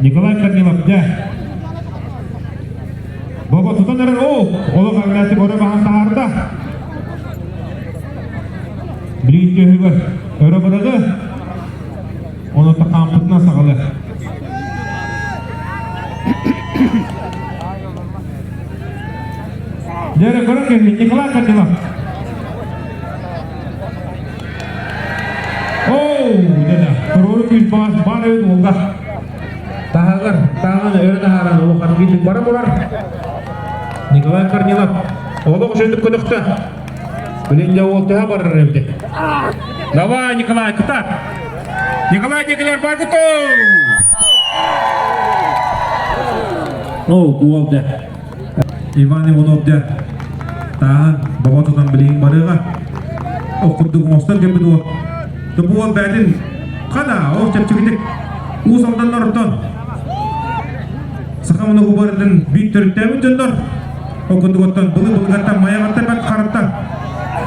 Николай Корнилов дьэ. Бобо тутан эрэр оо, олох аргааты көрө баһан таһаарда. Билигин төһүгэр өрө бырагы, оны тахаампытынан саҕалы. Дьэ, көрөн кэлбит Николай Корнилов. Оу, деді. Туруору күүс баас бар эбит уолга. Таһыгар, таһынан өрө таһааран улахан киһи бара турар. Николай Корнилов олох үчүгдүк көтөхтө. Билин дьэ уол төһө барар эбит. Давай, Николай, кытаат. Николай Николай баргытов! О, уол дьэ. Иван Иванов дьэ тааһын бобо тутан билигин барыаҕа. Ол курдук оҥостон кэлбит уол. Бу уол бэйэтин хана ол чэпчэкитик Уус Алданнартан саха мунугу барытын биир төрүттээбит дьоннор ол курдук оттон былы-былыгаттан майаҕаттан бэрт хараттан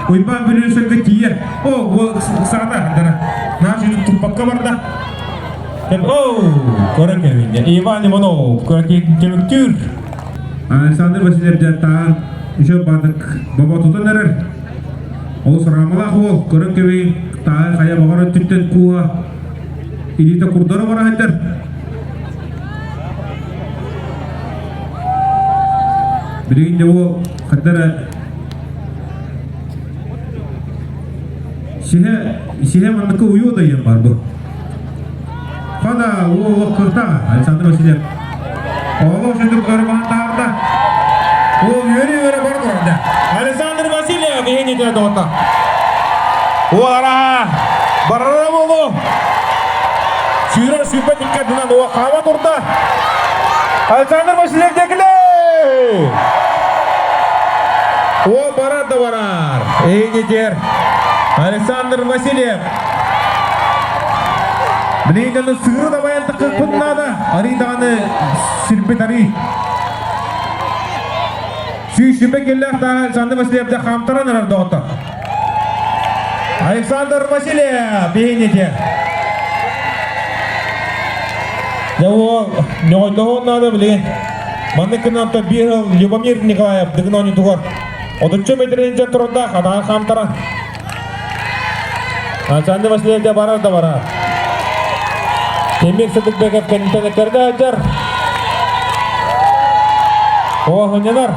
Уйбаан Бүлүүсэргэ тиийэ о уол саата дара наш туппакка барда О, көрөн кэлбинде. Иван Иванов түмүктүүр. Александр Васильев дьаттаан еще бардык баба тутан эрэр. Ол сарамалаах уол көрөн кэбин таай хайа баҕар өттүттэн кууһа илиитэ курдары бара сылдьар. Билигин де уол хаддара сиһэ сиһэ манныка уйуо да бар бу. Хада уол кырта Александр Васильев. Оҕо шүндүк көрбаан таарда. Уол үөрэ-үөрэ бар турарда. Александр Васильев иһин доҕотто. Уол араха барара болу. Сүүрэр сүүрбэт иккардынан уол хаама турда. Александр Васильев декиле! Уол барар да барар. Эйнитер Александр Васильев Билигин дьону сыыры дабайан таххыппын наада. Арый даҕаны сирбит арый. Сүүсүбэ киллээх тааһа Александр Васильев да хаамтаран эрэр доҕоттор. Александр Васильев биһиҥҥитэ. Дьэ уол ньоҕойдоһуон наада билигин. Маннык гынан биир Любомир Николаев дыгын оонньуутугар отучча метрин дьон турардаах адаан хаамтаран Александр Васильевич барар да барар. Темир Сыдыкбеков кэнниттэн этэрде сылдьар. Оһунньанар.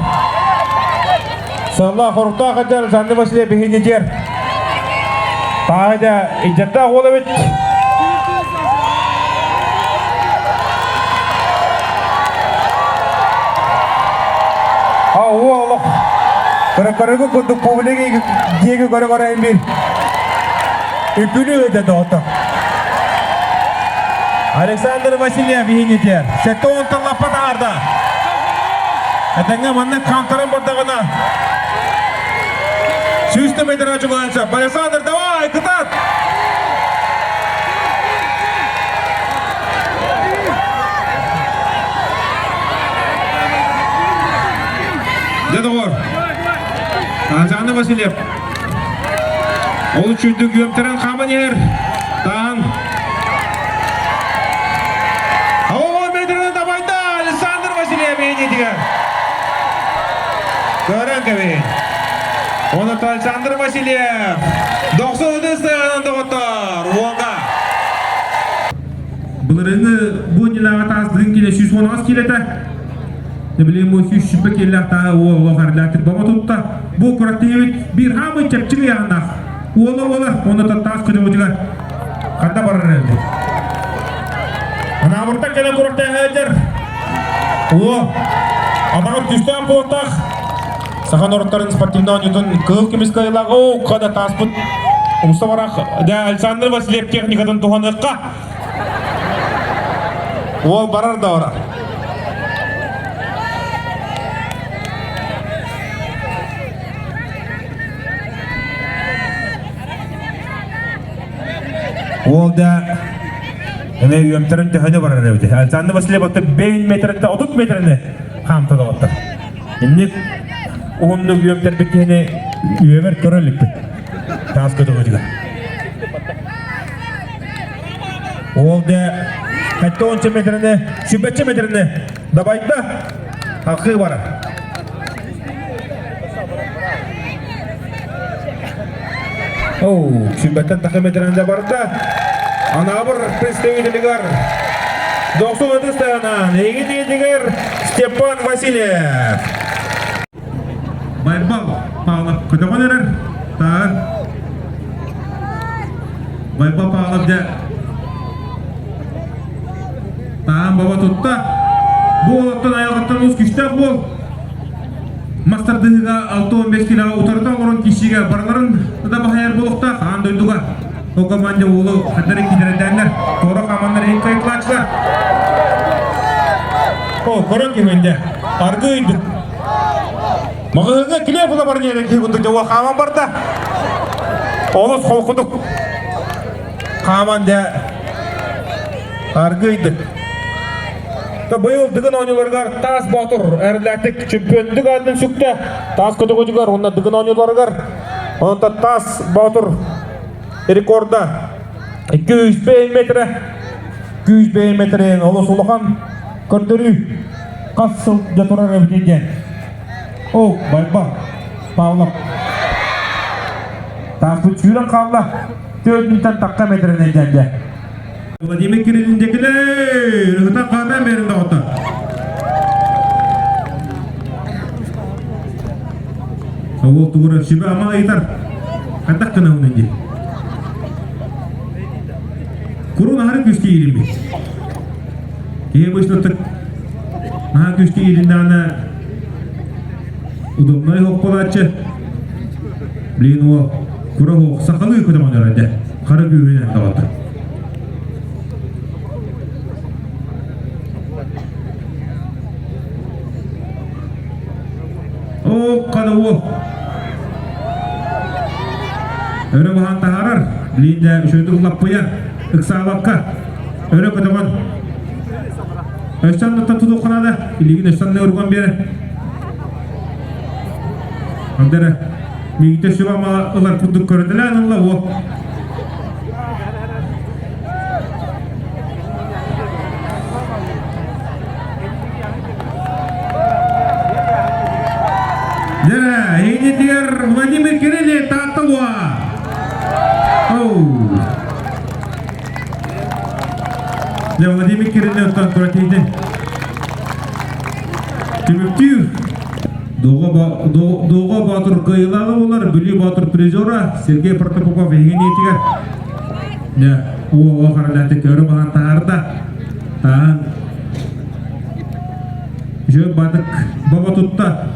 Сылла хоруктаах сылдьар Александр Васильев биһиги дьер. Таһа ижаттаах уол эбит. А уол Көрө-көрөгү курдук публик диэги көрө-көрө бир үкүлү өтө тоото. Александр Васильев иһинитер. Сетте онтон лаппа таарда. Этэҥҥэ маннык хаамтаран бардаҕына сүүстэ метр чугаанча. Александр, давай, кытат! Дьэ, доҕор, Александр Васильев ол үчүгдүк үөмтэрэн хааман иһэр. Таан. О, метрин табайда Александр Васильев бэйэтигэр. Көрөн кэбиһин. Оны Александр Васильев 90 сыанан доҕоттор уонга. Былырыыҥҥы бу иннинээҕи таас дыгын килэ 118 килэтэ. Билигин бу 120 киэллээх тааһы уол олох эрэлээхтик баба тутта. Бу кураттыыбыт биир хаамый чэпчэки ыйааһыннаах. Уола уола уонна таас көтөҕүтүгэр ханна барар эбит. Анаабыртан кэлэн кураттааһыдьар. Уо атаҕар түстээх буолтах. Саха норуттарын спортивный оонньуутун кыһыл көмүс кыайыылаах оо хада тааспыт умса барах да Александр Васильев техникатын туһаныахха. Уол барар да барар. Уол да эмэ үөмтэрин төһөнү барар эбит. Александр Васильев 35 метртэ 30 метрини хаамта доҕоттор. Инник уһуннук үөмтэрбит киһини үөмэр көрө иликпит. Таас көтөҕүтүгэр. Уол да. 70 метрини, 100 метрини дабайда. Халқыы барар. Оу, сүүрбэттэн тахса метринэн да барда. Анаабыр представителигэр Дохсун ытыстаынан эйигин ийэтигэр Степан Васильев. Байбал Павлов көтөҕөн эрэр. Таа. Байбал Павлов дьэ таан баба тутта. Бу уолаттан айылҕаттан ус күштээх буол. Мас тардыһыыга 65 килоҕа утарыта олорон киирсиигэ барыларын да баһайар буолуохтаах аан дойдуга. Ол команда уолу ханнары киирэрдээннэр, туора хааманнар иһин кайытлааччылар. О, көрөн кимэнде, аргыйдык. Маҕаһыыҥҥа килиэп ыла баран иһэр киһи курдук дьэ хааман барда. Олус холкутук хааман дьэ аргыйдык. Быйыл Дыгын оонньууларыгар Таас Боотур эрэллээхтик чемпиондук аатын сүктэ. Таас көтөҕүтүгэр уонна Дыгын оонньууларыгар онтон Таас Боотур рекорда 205 метрэ 205 метрин олус улахан көрдөрүү хас сыл дьэ турар эбитий диэн. О, Байба, Павлов. Тааспыт сүүрэн хаалла. Төрдүнтэн тахха метринэн дьэ. Владимир Кириллин декилей, ыһытан хаатан берин доҕоттор. Ол тугура сүбэ ама ыйытар. Хайдах гынабын дии. Курун аһары күстүү иилиммит. Киһи быстытык наһаа күстүү иилиннэҕинэ удобнай оһох буолааччы. Блин, уол кура оһох сахалыы көтөҕөн эрэ хара күүһүнэн доҕоттор. Оо, хана уол. Өрө баһан таһаарар, блин, үчүгэйдик лаппыйар, ыксаабакка, өрө көтөҕөн. Өссө тутуохха наада, илиигин өссө урган биэрэ. Андара, миигитэ сүбэ ылар курдук көрөтөлөөн ылла уол. Дьэрэ, эйгэтигэр Владимир Кириллин Таатталуа. Оу. Дьэ, Владимир Кириллин оттон тура тиийдин. Түмүктүүр. Дуоҕа Боотур кыайыылааҕа буолар Бүлүү Боотур призера Сергей Протопопов эһиги ниэтигэр. Дьэ, уо харалааты көрө баһан таһаарда. Таһан Жө батык баба тутта.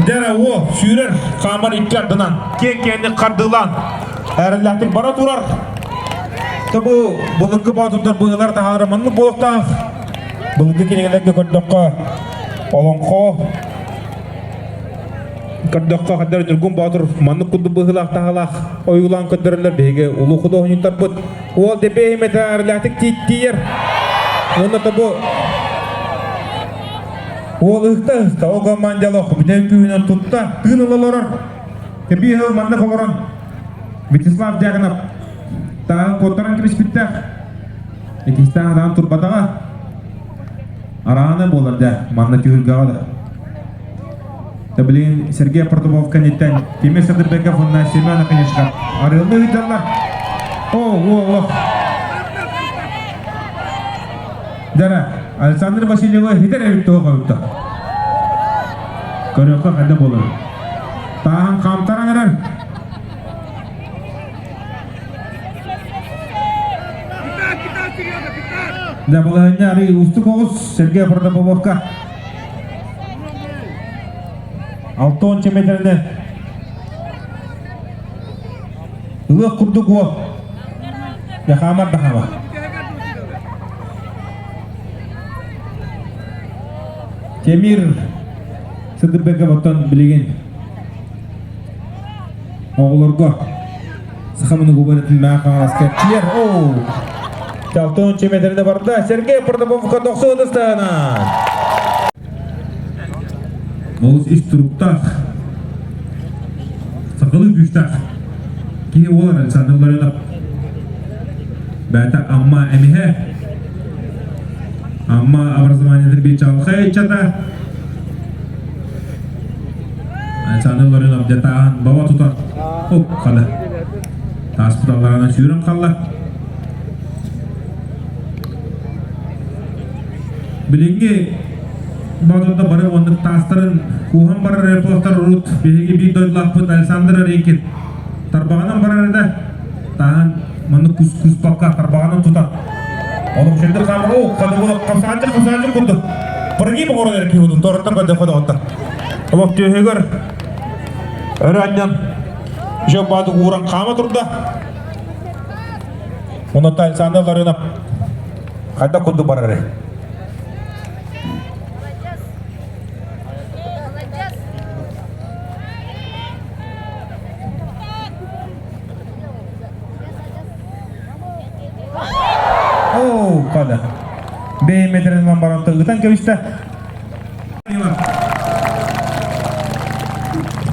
Дьэ, уо, сүүрэр хаамар икки ардынан, киэҥ киэҥник хардыылаан, эрэллээхтик бара турар. Бу былыргы боотурдар быһыылар таһаалара маннык буолуохтаах. Былыргы кинигэлэргэ көрдөххө, олоҥхо көрдөххө хаддар Ньургун Боотур маннык курдук быһыылаах таһаалаах ойуулаан көрдөрөллөр биһиги улуу худуоһунньуктарбыт. Уол дэбиэһимэтэ эрэллээхтик тиийэр. Уонна тобу Уол ыһыкта-ыһыкта, ол командалах бүтэн күүһүнэн тутта, тыын ыла олорор. Кэбиһил маннык олорон Вячеслав Дьяконов тааһын куоттаран кэбиспиттээх. Иккистээн адаан турбатаҕа. Араана буолар дэ, манна түһүлгэҕэ да. Да блин, Сергей Протопов кэнниттэн Тимир Садырбеков уонна Семен Акинешков арыаллыы ыйдаллар. О, о, о. Дара, Александр Васильева хитер эбит туох эбит Көрүөххэ хайда буолар. Тааһын хаамтаран эрэр. Да балаһынньа арый уустук оҕус Сергей Протопоповка. 6 метрне ылыах курдук уол. Я хаамар да хаама. Темир Сыдырбеков оттон билигин оҕолорго саха мунугу Хаҥаласка киэр оу Чалтон метрне барда Сергей Протопоповка тохсу ытыстаана. Олус ис туруктаах, сахалыы күүстээх киһи буолар Александр Ларионов. Бэйэтэ Амма эмиһэ, Амма образованиетын биир чаҕылхай ыччата. Александр Ларионов дьэ тааһын баба тутан, оп, хана. Тааспыт алларанан сүүрэн халла. Билиҥҥи Боотурда бары оннук таастарын кууһан барар репортер урут биһиги биир дойдулаахпыт Александр Аринкин тарбаҕынан барар этэ. Тааһын маннык кус куспакка тарбаҕынан тутан. Олох үчүгдүк хаамар, оо, хадыбылап хамсаанчык хамсаанчык курдук. Прогиб оҥорон эрэ киһи удун торттан көрдөххө доҕоттор. Олох түөһүгэр өрө анньан Жен Баатык ууран хаама турда. Онон Александр Ларионов хайдах курдук барарый? Оо, хада. Бэйэмэтэринэн баран тылгытан кэбистэ.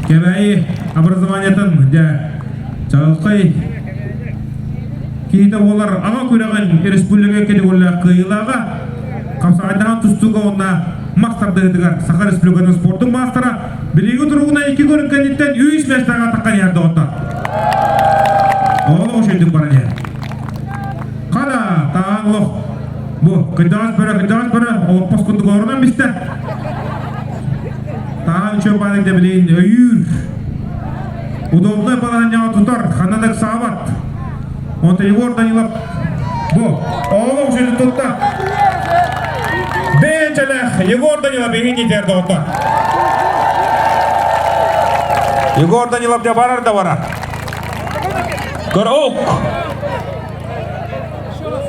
Кэбээйи образованиетын дьэ чаҕылхай киһитэ буолар аҕа күрэҕин республика категориялаах кыайыылааҕа хапсаҕайдаһан тустууга уонна мас тардыһыытыгар Саха Республикатын спордун маастара билиҥҥи туругунан икки көрүҥ кэнниттэн үс миэстэҕэ таххан иһэр доҕоттор. Оҕолоох үчүгдүк баран иһэр. Хара таан олох бу кырдьаҕас бөрө кырдьаҕас бөрө олоппос курдук олорунан бистэ. Таан үчүгэй баанын дэбилиин өйүүр. Удобнай балаһанньаҕа тутар, ханна да ыксаабат. Онто Егор Данилов бу оҕолоох үчүгэй тутта. Бэйэнчэлээх Егор Данилов иһин иитэр доҕоттор. Егор Данилов дьэ барар да барар. Көрөк.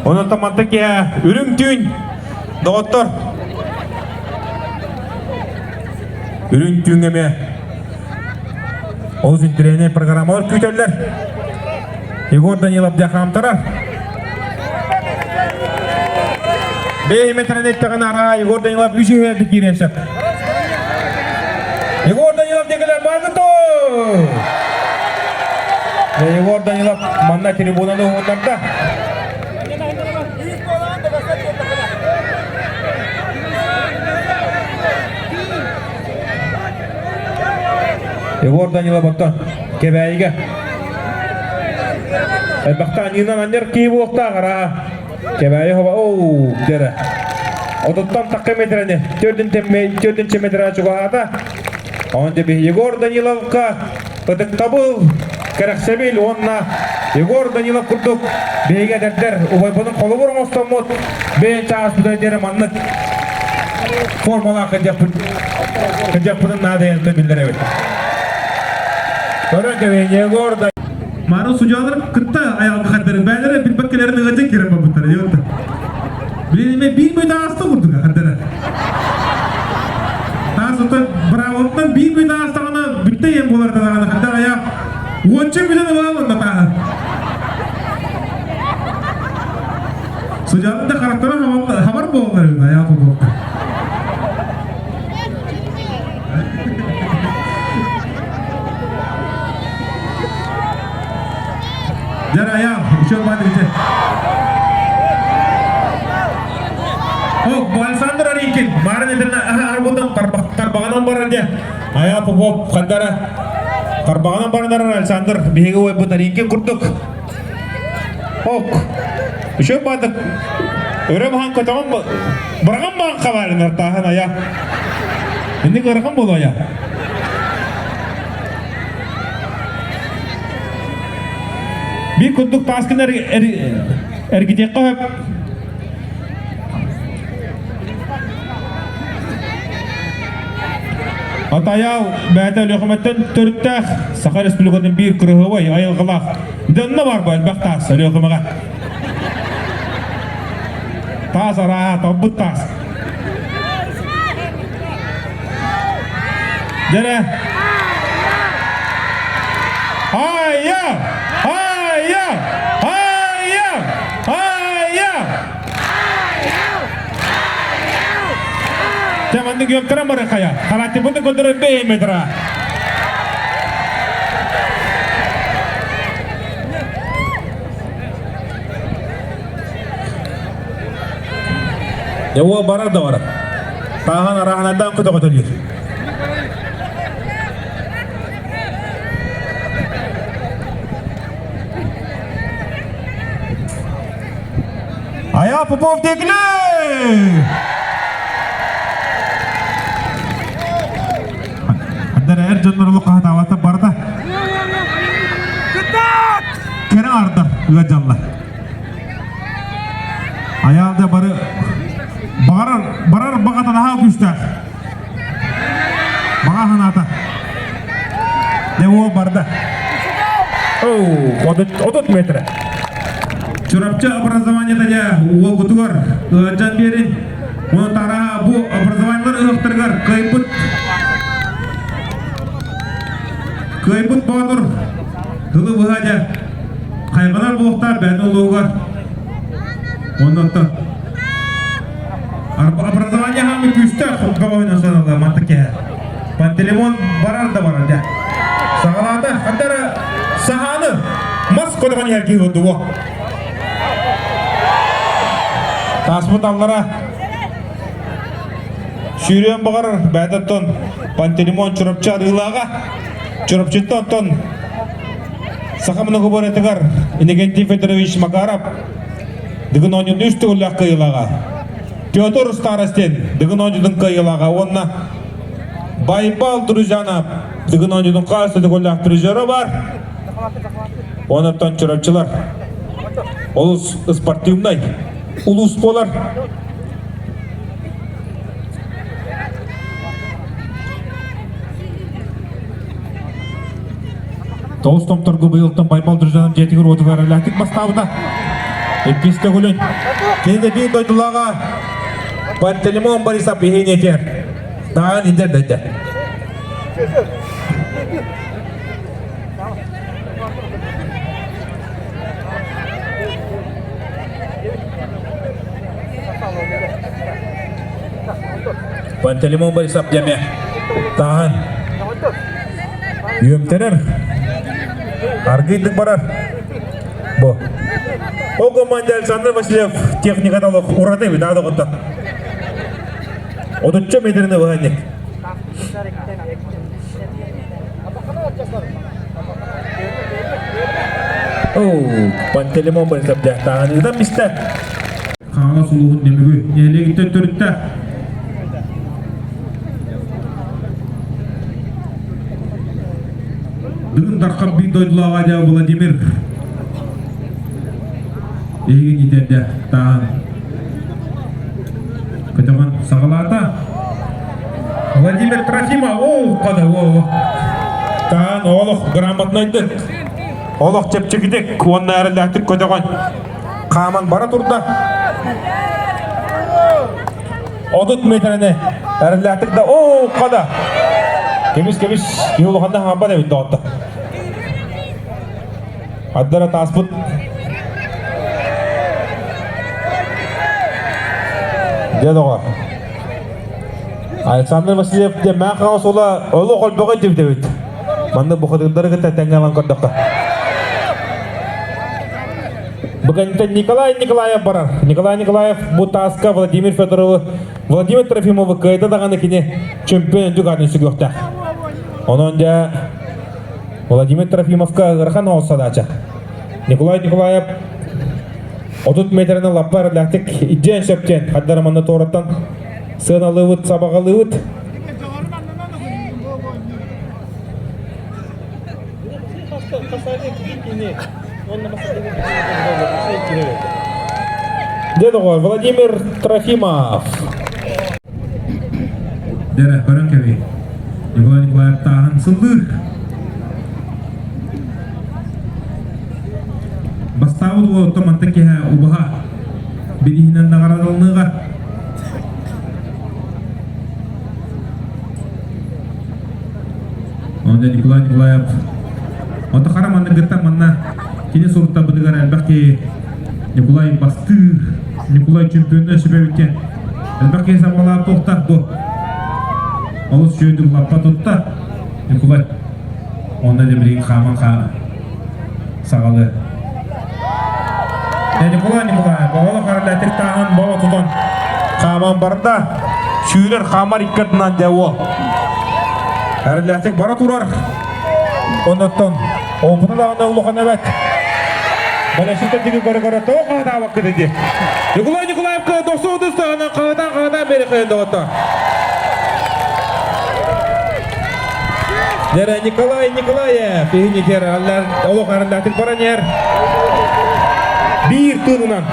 Онон манта киһи үрүҥ түүн доҕоттор. Үрүҥ түүн эмэ олус интэриэһинэй программалар күүтэллэр. Егор Данилов дьэ хаамтарар. Бэйэмэтэрэн эттэҕин араа Егор Данилов үс үһү киириэн сөп. Егор Данилов дегелер бааргыто! Егор Данилов манна трибунаны уһуннарда. Егор Данилов оттон Кэбээйигэ Элбэхтэ аньыынан анньар киһи буолуохтаах араа. Кэбээйи хоба оу дэрэ. Отуттан тахха метрени, төрдүнчэ метра чугаһаата. Онон дьэ Егор Даниловка ытыктабыл, кэрэхсэбил уонна Егор Данилов курдук биһиги эдэрдэр убайбытын холобур оҥостоммут бэйэн чааспытыгар диэри маннык формалаах кырдьахпытын наадыйан биллэрэбит. Көрөн кэбиһин Егор да Мары судьялар кытта айаҕа хардарын бээлэрэ билбэккэлэрин ыгача киирэн барбыттар диэбит. Билин эме биир мүнөт ааста курдук хардара. Таас оттон бравоттан биир мүнөт аастаҕына бүттэ иэн буолар даҕаны хандар аяқ уонча мүнөт ылаалын да тааһа. Судьялар да харахтара хабар буолалар аяқ буолуохта. Дьэр аял, еще бадрите. О, бу Александр Аринкин, Марын этин арбутан тарбаҕынан барар дьэ. Аял Попов хандара тарбаҕынан баранар Александр биһиги уойбут Аринкин курдук. Ок. Еще баадык өрө баһан көтөҕөн быраҕан баҕан хабаарынар тааһын ая. Инник ыарахан буолуо ая. Биир курдук тааскын эргитиэххэ сөп. Атайаал бэйэтэ Өлүөхүмэттэн төрүттээх Саха Республикатын биир кырыһыбай айылҕалаах дьонно бар бу элбэх таас Өлүөхүмэҕэ. Таас арааһа талбыт таас. Дьэрэ. Айя! Айя! Айя! Айя! Чэ маннык үөптэрэн бары хайа. Характырбытын көрдөрөр бэйэммитра. Его барар да барар. Тааһан араһанардан көтөҕөтөлүүр. Ая Попов диэкилээ! Андара эр дьоннор олох хаһытаабата барда. Кэрэ арда ыадьаллар. Айаалда бары барар барар баҕата наһаа күүстээх. Баҕа санаата. Дьэ уол барда. Оу, 30 метр. Чурапчы образованиета дьэ уолгутугар ыалдьан биэрин. Оны тараha бу образованиелар ыһыахтарыгар кыайбыт кыайбыт боотур тылы быһа дьэ хайҕанар буолуохтаах бэйэтин улууһугар. Оннуттан Образование хаамы күүстээх хотго саналла манта кэһэ. Пантелеймон барар да барар дэ. Саҕалаата хантара саһааны мас көтөҕөн иһэр киһи курдук. Тааспыт аллара сүүрүөн баҕарар бэйэтэ Пантелеймон Чурапчы арыылааҕа Чурапчыттан оттон Саха многоборьетыгар Иннокентий Федорович Макаров Дыгын оонньуутун үс төгүллээх кыайыылааҕа Петр Старостин Дыгын оонньуутун кыайыылааҕа уонна Байбал Друзьянов Дыгын оонньуутун хас төгүллээх призера бар. Онтон чурапчылар олус спортивнай улуус буолар. Тоҕус томторго быйылтан Байбал Дружанов дьиэтигэр уотугар эрэлээхтик бастаабыта. Иккис төгүлүн. Кини да биир дойдулааҕа Пантелеймон Борисов иһиниэтигэр таан индер дайда. Пантелеймон Борисов дьэмэ таан Үөмтэрэр. Аргыйдык барар. Бу. Ол команда Александр Васильев техниката олох ураты эбит аада оҕотто. Отучча метрини быһанник. Оу, Пантелеймон Борисов дьаһтааһыныытан мистэ. Хаҥалас улууһун Нөмүгү нэһилиэгиттэн төрүттээх. Бүгүн Дархан биир дойдулааҕа дьэ Владимир эһигин иитэрдэ тааһын көтөҕөн саҕалаата. Владимир Трофимов, оо, қада, оо. Таан олох грамотнайдык, олох чэпчэкитик уонна эрэллээхтик көтөҕөн хааман бара турда. 30 метрени эрэллээхтик да оо хада кэбис кэбис киһи улаханна хаамбат эбит доҕотто Аддара тааспыт дьэ доҕор Александр Васильев диэн мээх хаҥас уола олох олбоҕо дибит эбит манна бухатыырдары кытта тэҥҥэ ылан көрдөххө Бүгүнтэн Николай Николаев барар. Николай Николаев бу тааска Владимир Федоровы, Владимир Трофимовы кыайда даҕаны кини чөмпүйүөн үрдүк аатын сүгүөхтээх. Онон дьэ Владимир Трофимовка ыарахан оҕус задача. Николай Николаев 30 метрini лаппа эрэлээхтик иддиэн сөп диэн хаддара манна туораттан сыаналыыбыт, сабаҕалыыбыт. Дьэ доҕоор, Владимир Трофимов. Дэрэ, көрөн кэбий. Николай Николаев тааһын сыллыыр. Бастаабыт уол оттон мантан киһи убаһа бирииһинэн наҕараадаланыаҕа. Онно Николай Николаев Ото хара манныгыттан манна кини суруттарбытыгар элбэх киһи Николай бастыыр, Николай чемпионна сүбэбиттэн элбэх киһи сабаҕалаан туохтаах бу. Олус үчүгэйдик лаппа тутта Николай. Онно да билигин хааман саҕалыы. Николай Николаев оҕолор харалаатык тааһан боо тутан хааман барда. Сүүрэр хаамар иккатынан дьэ уол. Харалаатык бара турар. Оннуттан опыта даҕаны улахан эбэт. Балашита диги көрө-көрө тоҕо хаһытаабаккыт дии. Николай Николаевка дохсуотус таһынан хаһытаан-хаһытаан бери кыйын доҕотто. Дere Николай Николаев иһинитер олох арындатык баран иһэр. Биир тыынынан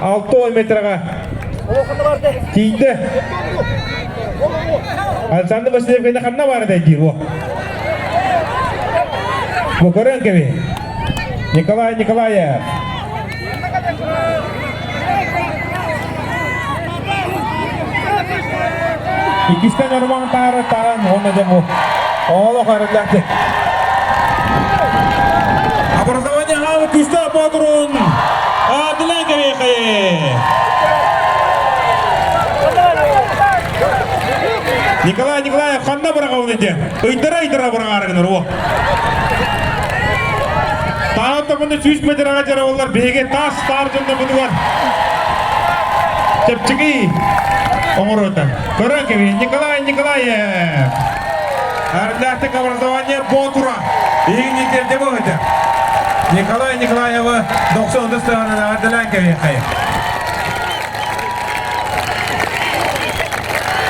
6 метрға тиийді. Александр Васильев кэннэ ханна баар этэй диир о. Бу көрөн кэби. Николай Николаев. Иккистэн орман таары таан уонна дьэ бу оҕолох арыллаахтык. Образование хаалы күүстээх боотурун аадылаан кэбиэхэ. Николай Николаев ханна быраҕабын диэн ыйдара-ыйдара быраҕаары гынар уо. Таан топунда 100 метрага жарабыллар биһиги таас таар дьоннорбутугар чэпчэки оҥоруота. Көрөн кэбиһин Николай Николаев. Ардаахтык образование Боотура. Биһиги тиэрдэ быһыта. Николай Николаевы 90 сыһанан ардалаан кэбиһэххэй.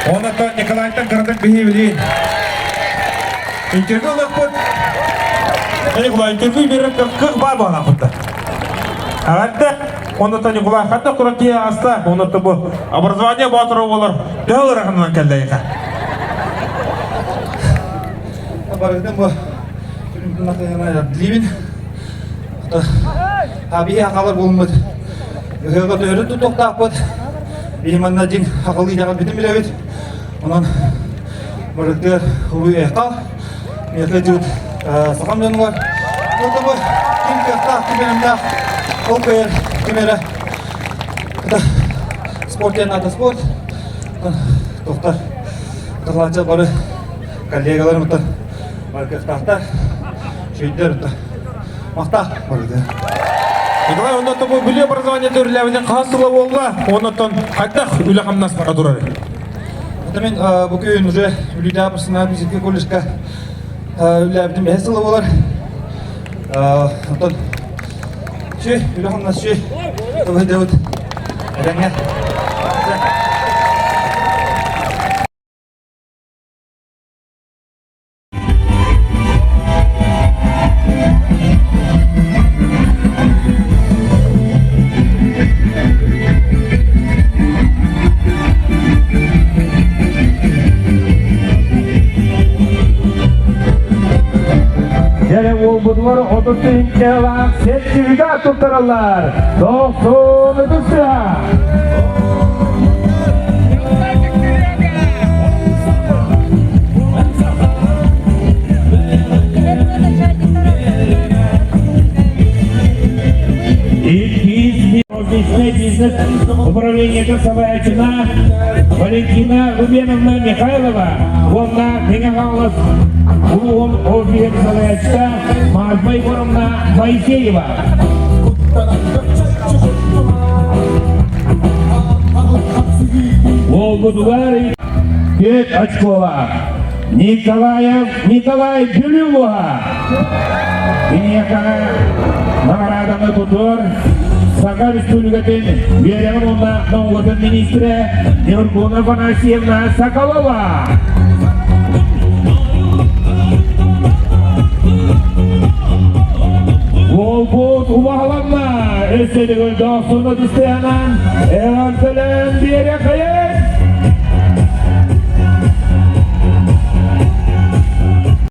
Онон Николайтан кыратык биһи билин. Интервью ылыахпыт. Николай, интервью берер кых бар буолаахпыт. Аҕарда, оннуттан Николай ханна курат киһи аста, оннуттан бу образование боотура буолар, төһө ыараханынан кэллэйха. Барытын бу длибин. Абиһи хахалар буолуммут. Ыһыаҕа төһөрү тутуохтаахпыт. Биһи манна дьиҥ хахалыы итэҕэлбитин билэбит. Онон барытыгар улуу эхал, миэхэ дьыт сахам дьонугар бу ким кыахтаах, ким бэлэмнээх, ол кыайар ким эрэ спорт диэн аата спорт. Тохтор тахлааччы бары коллегаларым бары кыахтаахтар, шүйдер махтаах барыта. Николай, оннотон бу Бүлүү образование төрүлээбитин хаһыс сыла буолла? Оннотон хайдах үлэ-хамнас бара турар? Это мен бу күн уже Бүлүүтээҕи профессиональный медицинскэй колледжка үлэлээбитим бэһис сыла буолар. Оттон шүй, үлэ-хамнас шүй, ылыйдыбыт. Этэҥҥэ. Дьэрэ уолбутугар 30 тыһыынчалаах сертификат туттараллар. 90 ытыс тыаһа. Розничный бизнес управлениета салайааччына Валентина Рубеновна Михайлова уонна Мэҥэ Хаҥалас улууһун офиһын салайааччыта Марфа Егоровна Моисеева. Уолбутугар 5 очколаах Николаев Николай Бүлүүуһа. Киниэхэ наҕарааданы тутуор Саха Республикатын үөрэҕин уонна наукатын министрэ Нюргуна Афанасьевна Соколова. Уолбут убаһаланна, өссө төгүл дохсуну тыстыанан эҕэрдэлээн биэриэххэйиҥ!